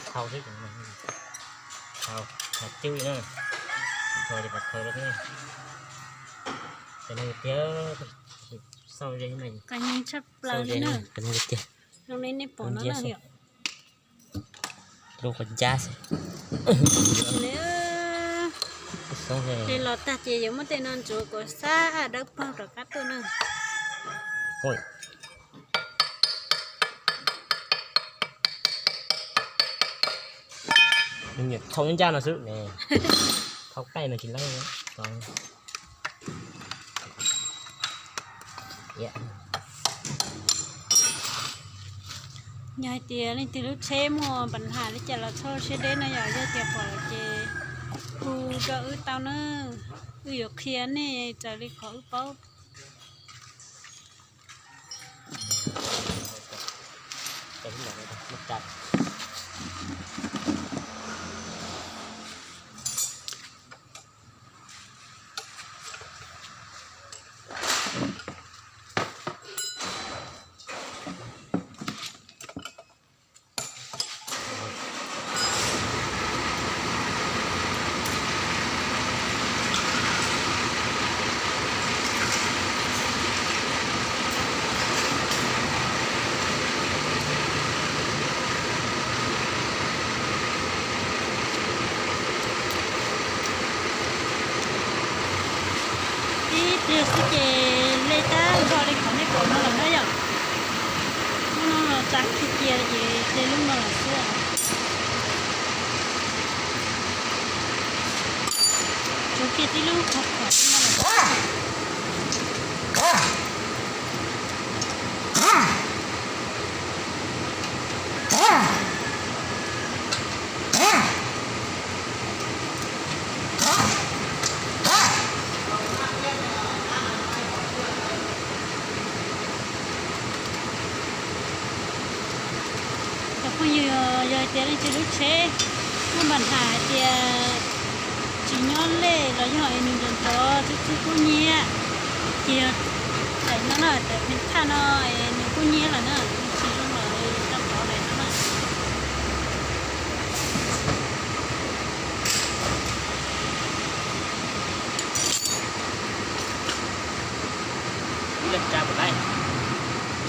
Thau xwb, thau, mas cwj na, thau ces pom khaws rau xwb. Qis neeg tiag, xauj ze, qis neeg tshaj plaws li na. Zoo li nej pom no na yom. Lub qhov ncab xwb. Ces los tag ces yuav muab tej no ntxuav kom sab dawb paug rov qab tuaj na. Nws nyiam thau ncaj no xwb ne, thau qaij mas tsis leej. Yog hais tias leej twg lub tsheb muaj npam has li cas los txhob siab deb no yom, yog tias pom lawm ces hu rau wb tau na, wb yuav qhia nej raws li qhov wb paub. Ib pliag xwb ces hle tag nrho li qhov nej pom no lawm na yom. Hnub no los tsa kiag cia ces hle lub no lawm xwb. Tsuav kiag tib lub qhov khom no lawm. Cov phooj ywg, yog hais tias leej twg lub tsheb muaj npam has hais tias tsis nyob lej los yog es nws nrov nrov txhub txhub kub nyiab, ces yog daim no na, daim pheej thaj no es nws kub nyiab lawm na, nws tsis zoo lawm, rau qhov daim no na.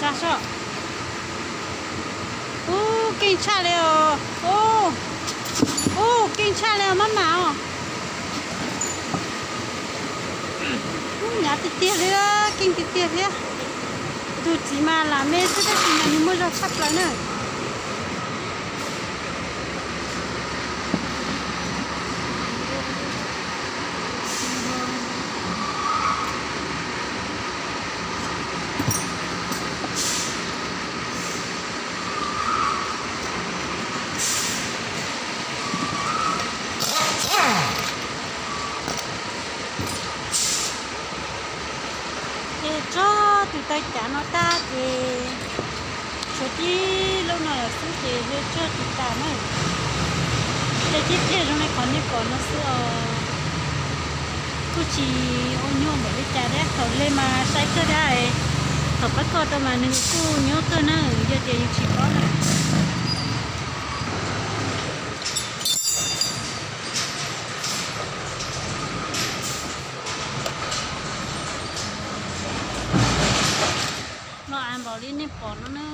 Tsa soj. Ub, keej tshaj li os. Ub, ub, keej tshaj li os mab mam os. Ub, hnyav tiag tiag li, keej tiag tiag thiab. Tus txiv mas lam me xwb tab sis mas nws muaj zog tshaj plaws na. Ces tso tus taw cav no tag ces tshuav tib lub no lawm xwb ces hle tso tus tas na. Ces tib pliag zoo li qhov nej pom no xwb os. Kuj tsis ua nyuaj npaum li cas thiab, thaum hle mas saib kawg thiab, thaum pab koj tau mas nws kuj nyuaj kawg na, yog tias yus tsis paub na. Loj av npaum li nej pom no na.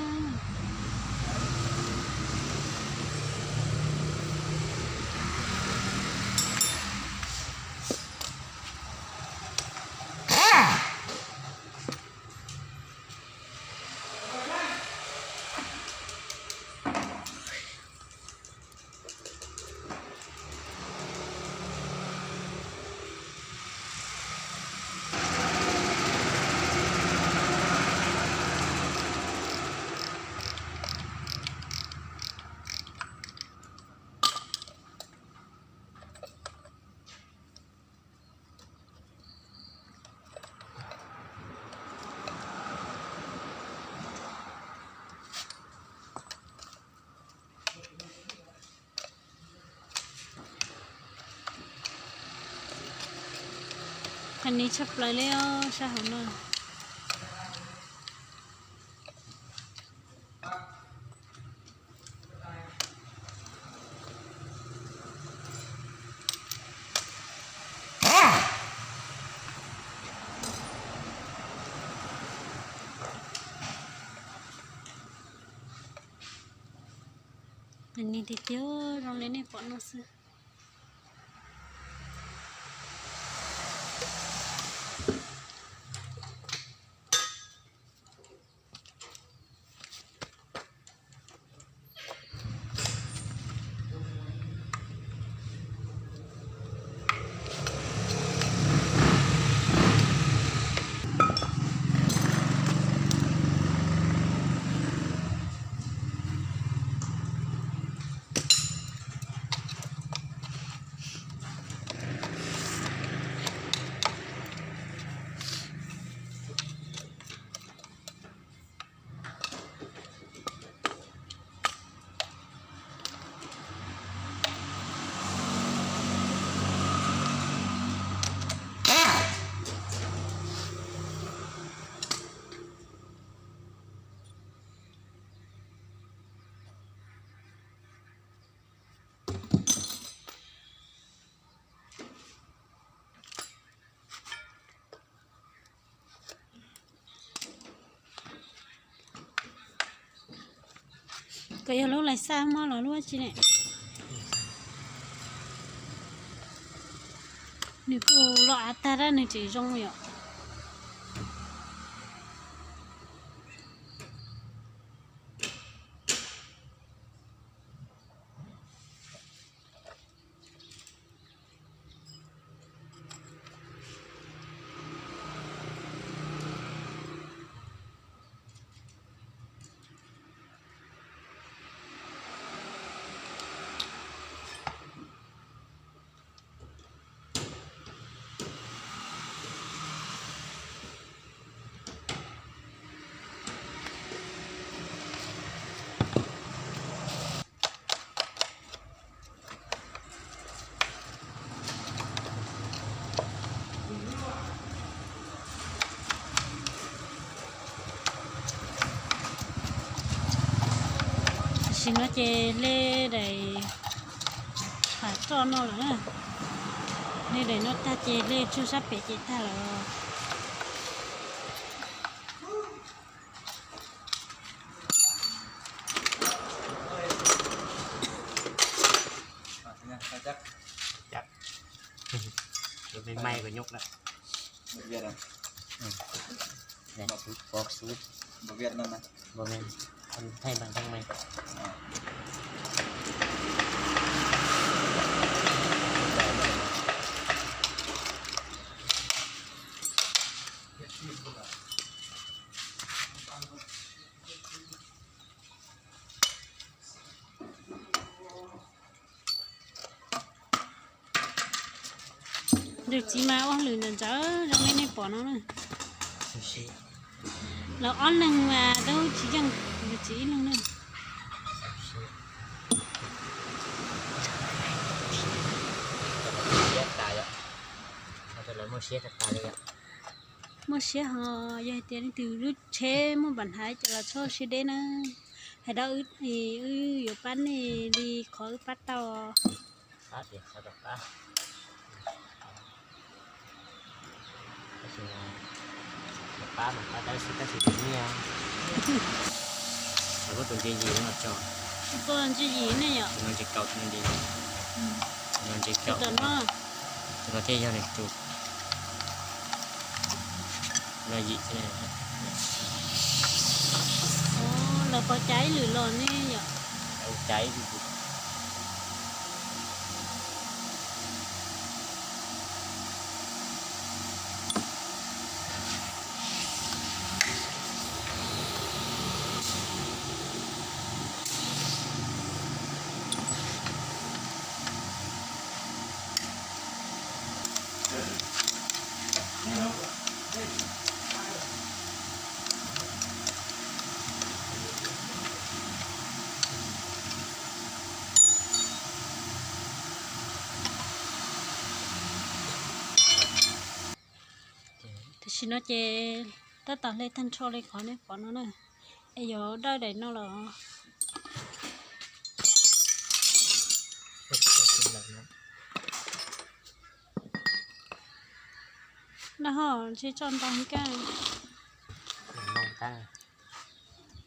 Ni tshaj plaws li os, sab hauv no. Ni tiag tiag zoo li nej pom no xwb. Koj yog lub lais xaj mob los lub tsi ne? Nws kuj loj av tag dab, nws tseem zoo yom. Tam sim no ces hle daim pham roj no lawm na. Hle daim no tag ces hle tsug sab pem ces tag lawm. Tus me mai kuv nyuj na. Này, xúi, có xúi. Bò Việt Nam này. Bò Việt, anh thay bằng thang này. Tus txiv mas ua hauj lwm ntawm ntawd zoo li nej pom no na. Lawv ob leeg mas tub tsis yeej, tus txiv ib leeg na. Muaj siab ho, yog hais tias leej twg lub tsheb muaj npam haiv ces los txhob siab deb na. Hais rau wb, wb yuav pab nej li qhov wb pab tau. Pab mas pab tab sis tab sis tus nyiaj. Muab tus ntsis yim no tso. Tus ntsis yim ne yom? Tus no ntsis kaum, tus no ntsis yim. Tus no ntsis kaum. Tus no thiaj yog nws tus. Tus no yim thiab. Lawv pov cai ib lwm los ne yom? Lawv cai ib lwm. Tam sim no ces tab tom hle tag nrho li qhov nej pom no na, es yuav dawj daim no lawm. Dawj ho tsis tso ntau kawg.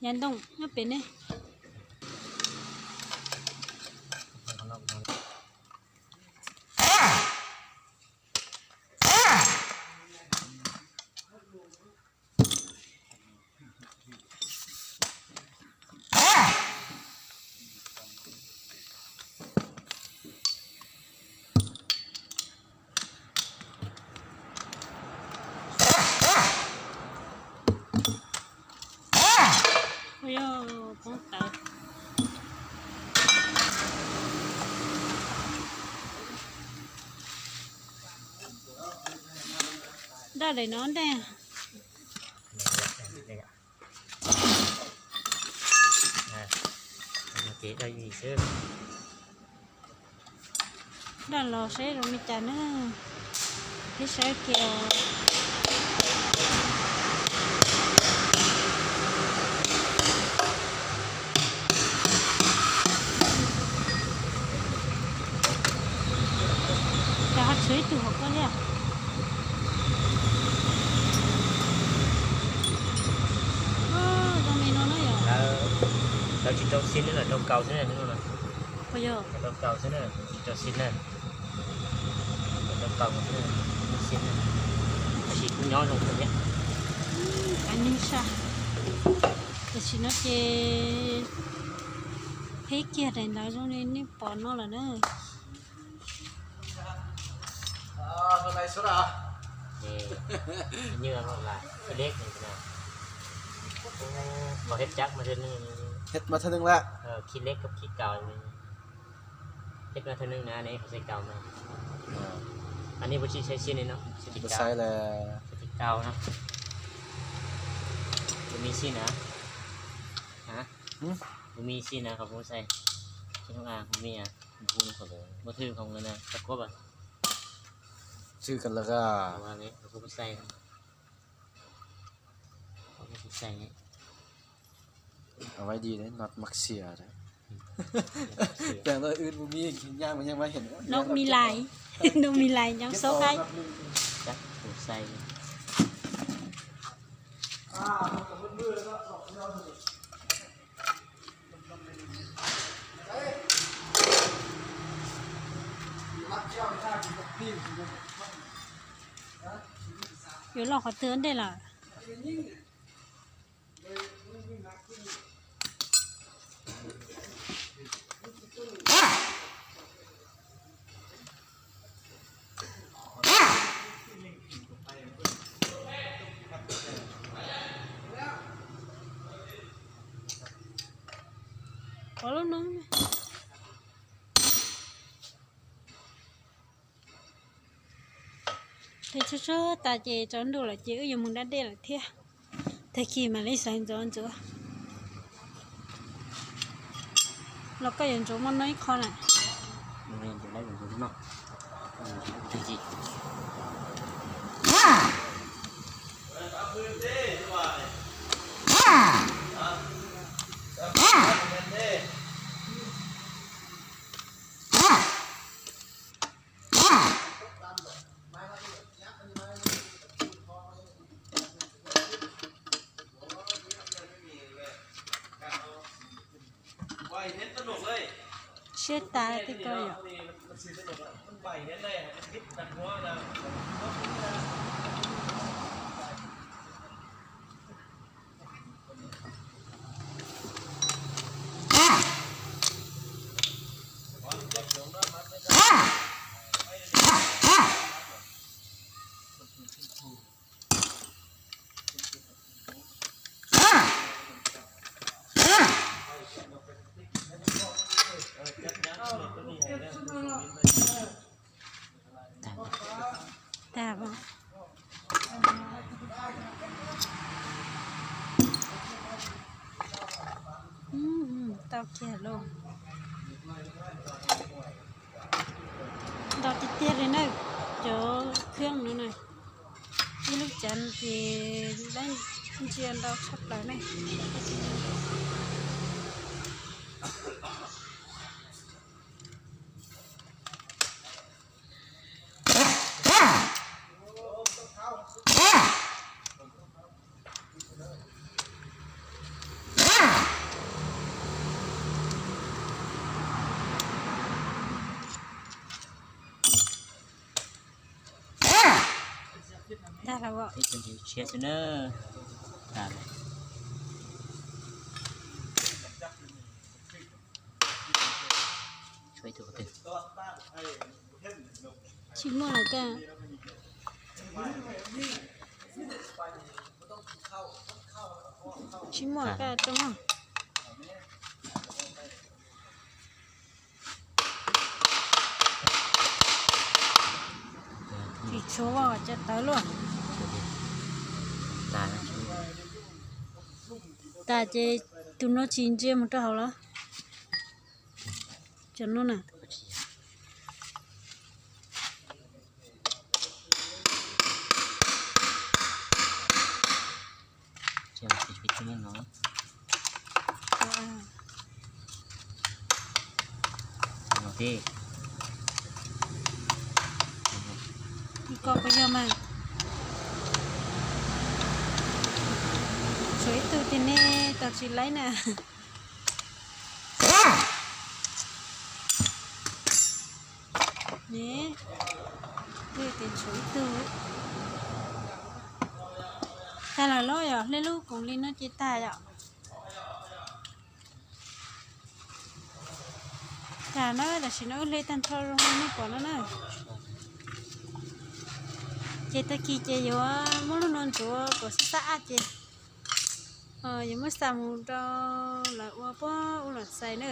Yav ntoo nyob pem ne. Poob tawv. Dawj daim no ntej. Dawj los seb zoo li cas na, peb saib kiag. Cas ho tshuav ib tug hauv koj thiab? Zoo li no na yom. Lawv tsis rau xib, lawv rau kaus xwb na. Yog rau kaus xwb na, tsis rau xib na. Rau kaus xwb, xib na. Tab sis kuj nyob zoo kawg thiab. Qab nyuj saj. Tam sim no ces qhib kiag daim ntawd zoo li nej pom no lawm na. Khib leb, khib kaus, khib leb khib kaus, khib kaus na, nej xav kaus mas. Aw, nej puas tsis saib xib li no, xib kaus no. Kuv me xib na. Kuv me xib na, qhov kuv xaib. Kuv me, kuv thwj khoom lawm na, tau kuab as. Thwj kas lawm as. Kuv xaib. Au, vaj di đấy, nọt mặc xỉa đấy. Tàng lơ ưn bu mi, nhang mà nhang mà hiển. Nốt mi lai. Nốt mi lai nhóm số đấy. Chắc phủ xay. Yuav los qhov twg ntej lawm? Ua lub noob. Tes tsuag tsuag tas ces tsaus ntuj lawm ces wb yuav mus da dej lawm thiab. Tag kis mam li xaiv ntxuav ntxuav. Los koj yuav ntxuav muaj no ib qho na. Siab tas tej ko yom. Tag. Tau kiag lauj. Ntau tiag tiag li na, cov khab no na. Ib lub cav ces dab ntsia ntau tshaj plaws ne. Tag lawm. Tshiab xwb na. Tag lawm. Tshuav ib tug qhov twg? Tsis muaj lawm kaj. Tsis muaj kaj rooj. Tsis tshuav cov tawv luaj. Tas ces tus no tsis ntsia mus rau hauv los? Cov no na. Ko puas yog mas? Tshuav ib tug tiag ne, tau tsis laib na. Ne, twb tias tshuav ib tug. Tag lawm los yom, hle lub koom li no ces tag yom. Tag na, tam sim no wb hle tag nrho zoo li nej pom no na. Ces tag kis ces yuav muab lub no ntxuav kom xab xab ab ces yuav muab xa mus rau lawv ua pob ub los xais na.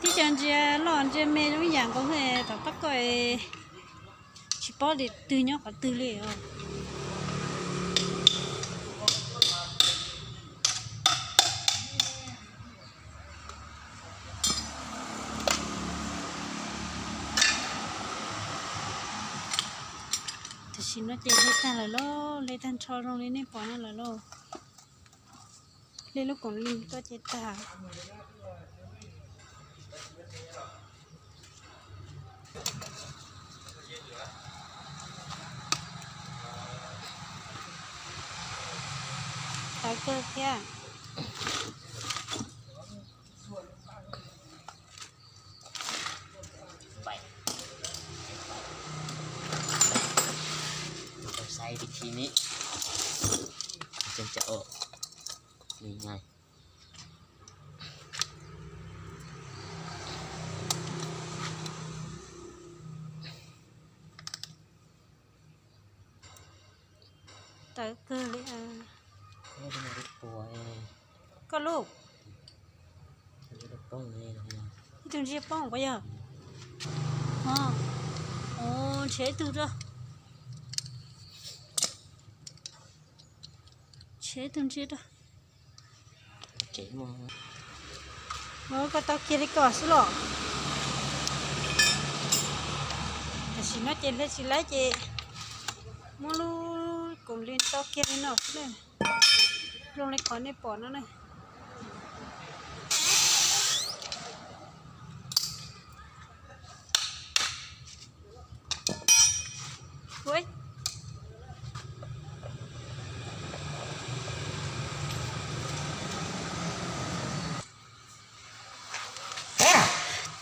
Tib co ntsia loj ntsia me zoo ib yam nkaus, tom qab ko tsis paub tias twg nyob qhov twg li os. Tam sim no ces hle tag lawm lauj, hle tag nrho zoo li nej pom no lawm lauj. Hle lub koom li tuaj ces tag. Tawv kawg thiab. Tau saib vib thib ni. Tseem tsam os. Li ngai. Tawv kawg li. Koj lub. Ib tug ntsia poob puas yog? Ntshe ib tug rau. Ntshe ib tug ntsia rau. Koj tau kiag li ko xwb los? Tam sim no ces hle tsis laib ces muab lub koom li tau kiag li no xwb na. Zoo li qhov nej pom no na.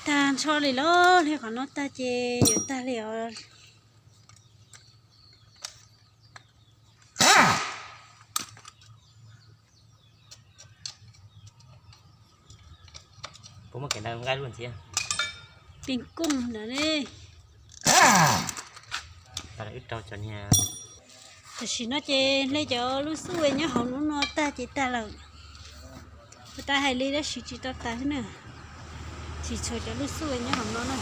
Tag nrho li los, hle qhov no tag ces yuav tag li os. Puas muaj kev nqa lub ntxiv? Pin kooj ntawd ne. Tam sim no ces hle cov lub xub nyob hauv lub no tag ces tag lawm. Kuv tab hais li tab sis tsis tau tas thiab na. Tsis tshuav cov lub xub nyob hauv no na.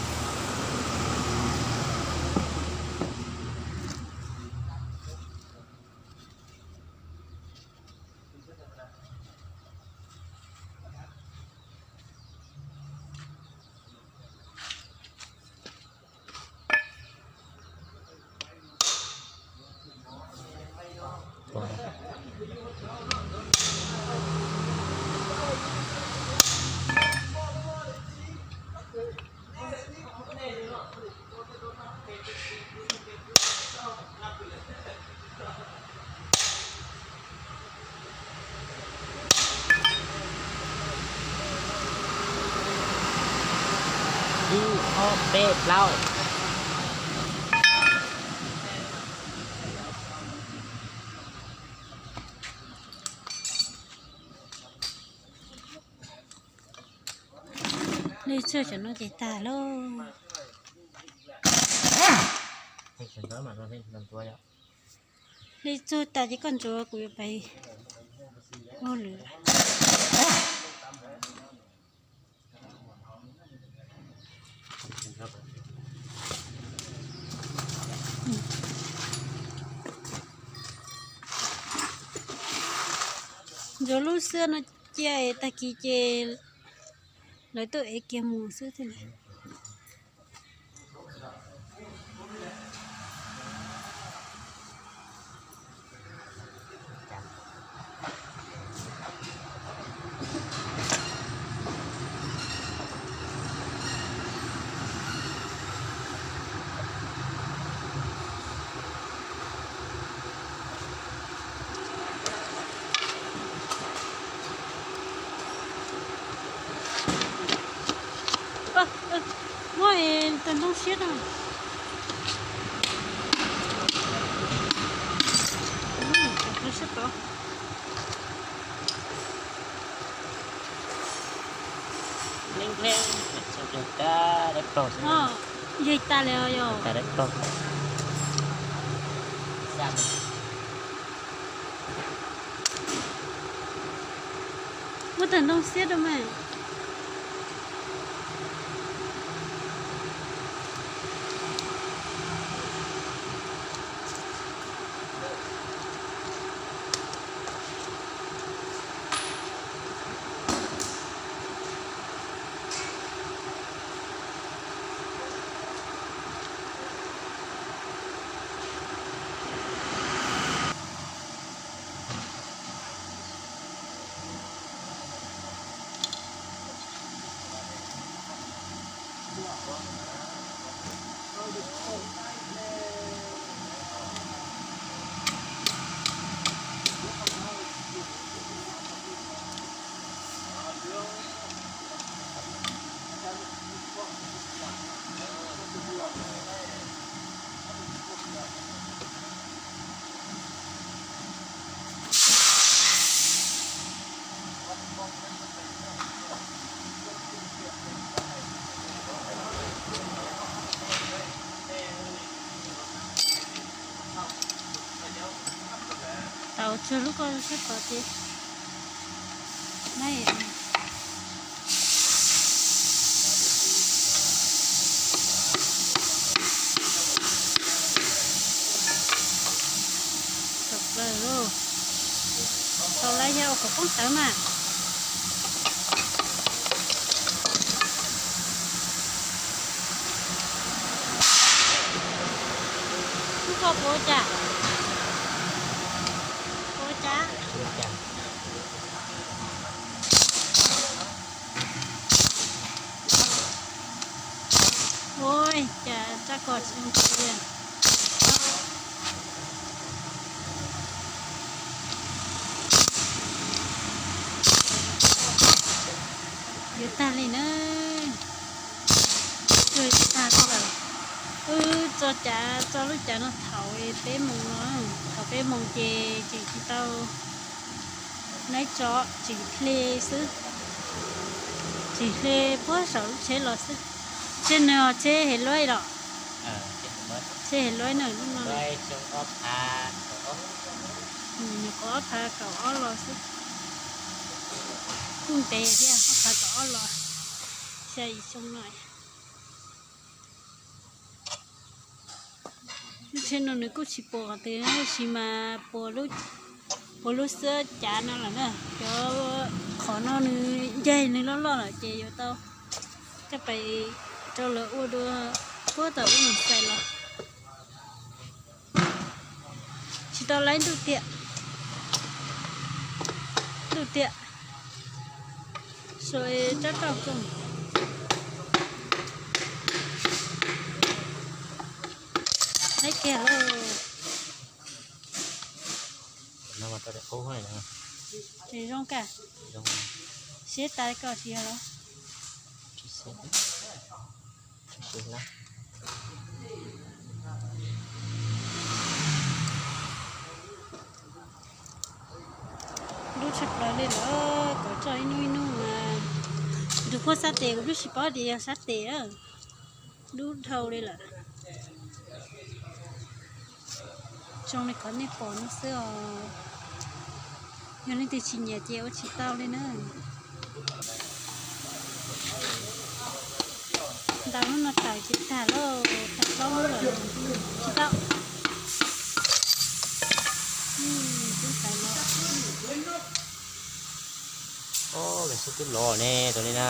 Ib, ob, peb, plaub. Lej tsawg cov no ces tag lauj. Lej tsawg tas ces koj ntsuav, kuv yuav pais ua lwm. Ntsuav lub xwb no cia es tag kis ces lawv tuaj ev kiag mus xwb thiaj li. Muab tag ntoo siab rau. Siab tod. Yog tas li os yog. Muab tag ntoo siab rau mas. Tau tsawg lub ko sab tod ces. Tau lawm yog ua qhov poob tawv mas. Lub ko puas ua cas? Puas ua cas? Ua cas tsab ko tsis zoo li. Yuav tag li na. Tsuag tag ko lawm. Wb tso cav, tso lub cav no thaum peb moos no, thaum peb moos ces tseem tsis tau neb tso, tseem hle xwb. Tseem hle puag saum lub tsheb los xwb. Tsheb no tsheb Hais Luaj los? Tsheb Hais Luaj na, lub no. Nyuam qhuav ob phav kaum ob los xwb. Kuj ntev thiab, qhov kaum ob los xya yim xyoo no. Lub tsheb no nws kuj tsis puas qhov twg tab sis mas puas lub xwab cav no lawm na. Cov qhov no nws ncaig nws loj loj lawm ces yuav tau coj pais rau lawv ua dua puag tom ub mus xais los. Tsis tau laib ntuj tiag, ntuj tiag, so tsob roj koog. Laib kiag lauj. Tseem zoo kawg. Siab tas koj tsis yog los? Dub tshaj plaws li lawm, kom tso ib hnub ib hnub mas tus phuaj sab tes kuv twb tsis paub tias yog sab tes, dub dhau li lawm. Zoo li qhov nej pom no xwb os. Yog leej twg tsis nyiam ces ua tsis tau li na. Ntaus lub no tawm ces tag lauj, tag plaub lub lawm. Tsis tau. Twb tawm los. Ob, vev xwb twb los ne, tus li na.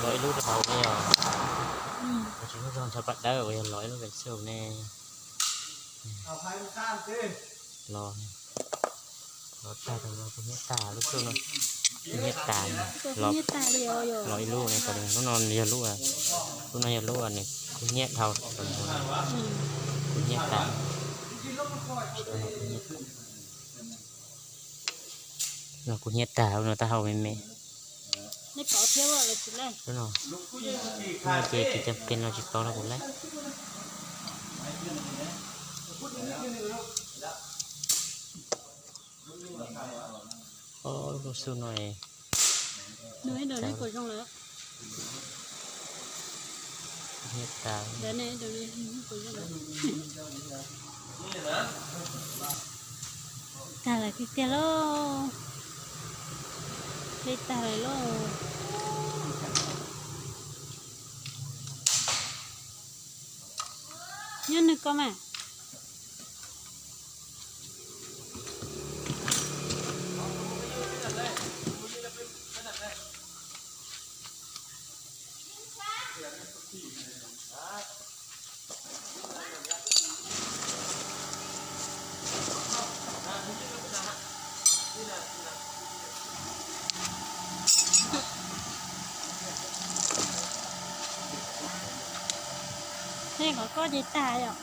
Los ib lub rau hauv ne yog. Tsis muaj zog ntshav paj dawb uas yog los ib lub vev xwb ne. Los, los tag, kuj hnyiab tag lub xub no. Kuj hnyiab tas, los ib lub ne, lub no yog lub, lub no yog lub nws kuj hnyiab dhau, kuj hnyiab tas. No kuj hnyiab tag, lub no taub hau me me. Lub no ces tsis cam pes no tsis tau los kuv laib. Ob, lub xub no hnyiab tas. Tag lawm tiag tiag lauj. Hle tag lawm lauj. Nyob nws ko mas. Tej qhov ko ces tag yom.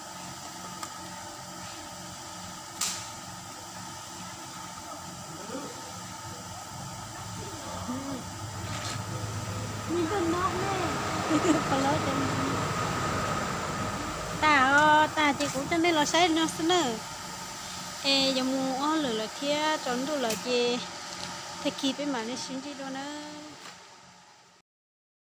Tag os, tag ces kuv coj nej los saib no xwb nawb. Es yuav mus ua hauj lwm lawm thiab tsaus ntuj lawm ces tag kis peb mam li sib ntsib dua nawb.